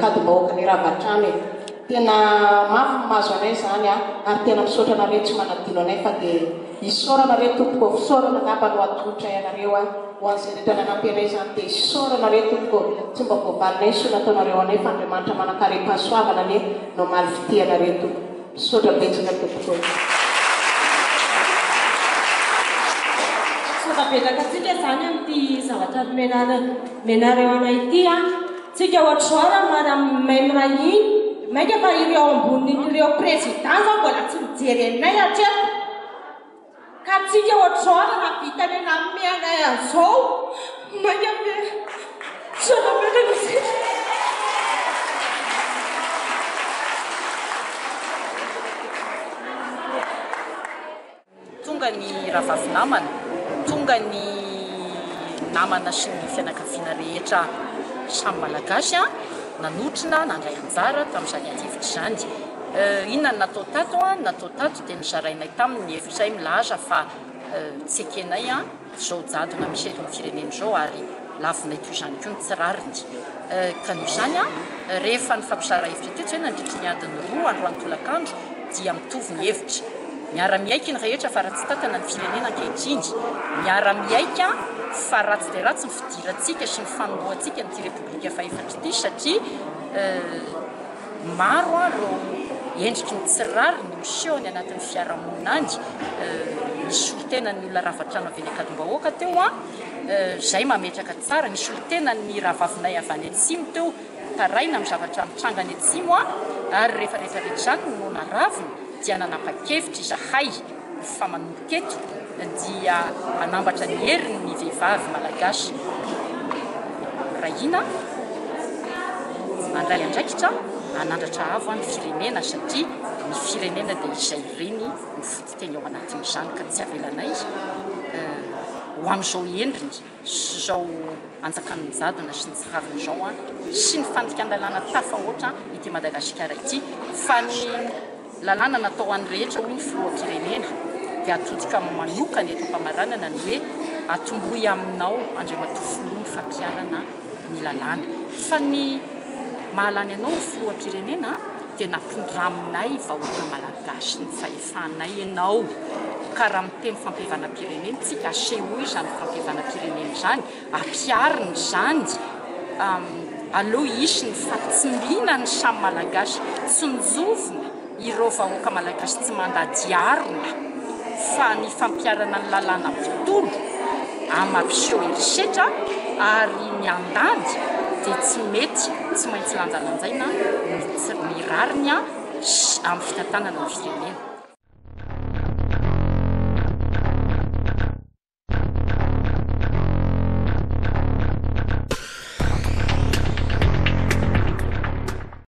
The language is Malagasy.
Ankadimbahoaka nirava hatrany e! Tena mafy ny mahazo anay izany a! Ary tena misaotra anareo tsy manadino anay fa dia isaorana re tompoko ô! Fisaorana angamba no atolotray anareo a! Ho an'izay rehetra nanampy anay izany dia isaorana re tompoko ô! Tsy mba voavalinay ny soa nataonareo anay fa Andriamanitra manankarem-pahasoavana anie no hamaly fitia anareo tompoko. Misaotra betsaka tompoko ô! Misaotra betsaka antsika izany amin'ity zavatra nomenareo anay ity a! Tsika ohatr'izao raha mara mahay miray hina, mainka fa ireo ambonin'ireo président zao mbola tsy mijery anay hatreto. Ka tsika ohatr'izao raha nahavita ny nanome anay an'izao, mainka ve tsy nametraka isika. Tonga ny rahavavy namana, tonga ny namana sy ny fianakaviana rehetra samy Malagasy nanotrona, nandray anjara tamin'izany adihevitra izany. Inona no natao tato? Ny natao tato dia nozarainay taminy ny hevitray milaza fa tsy ekenay izao jadona misy eto amin'ny firenena izao ary lavinay toy izany koa ny tsy rariny. Ka noho izany, rehefa nifampizara hevitra teto izay nandritry ny adiny roa androany tolakandro dia mitovy ny hevitra. Miara-miaiky ny rehetra fa ratsy tantana ny firenena ankehitriny. Miara-miaiky fa ratsy dia ratsy ny fidirantsika sy ny fanombohantsika an'ity Repoblika fahefatra ity satria maro ireo endriky ny tsy rariny miseho any anatin'ny fiarahamonina any. Nisy solontenan'ny olona rava trano avy eny Ankadimbahoaka teo, izay mametraka tsara. Nisy solontenan'ny rahavavinay avy any Atsimo teo, mitaraina amin'ny zavatra mitranga any Atsimo ary rehefa rehetra rehetra izany no naravona dia nanapa-kevitra izahay fa manomboka eto dia hanambatra ny heriny ny vehivavy malagasy miray hina, handray andraikitra, hanandratra avo ny firenena satria ny firenena dia izay ireny no fototeny ao anatin'izany ka tsy avelanay ho amin'izao endriny sy izao anjakan'ny jadona sy ny tsy rariny izao sy ny fandikan-dalàna tafahoatra ity Madagasikara ity fa ny Lalàna natao ho an'ny rehetra hoy ny filoham-pirenena dia atodika manokana eto am-pamaranana ny hoe atombohy aminao Andriamatoa Filoha ny fampiharana ny lalàna fa ny mahalany anao ho filoham-pirenena dia nampindraminay vahoaka malagasy ny fahefanay ianao ka raha miteny fampihavanam-pirenena tsika asehoy izany fampihavanam-pirenena izany ampiharina izany aleo hisy ny fatsimbinan'ny ny samy malagasy, tsinjovina ireo vahoaka malagasy tsy mandady harona fa ny fampiharana ny lalàna mpitolo amampiseho herisetra ary miandany dia tsy mety, tsy maintsy lanjalanjaina ny rariny amin'ny fitantanana ny firenena.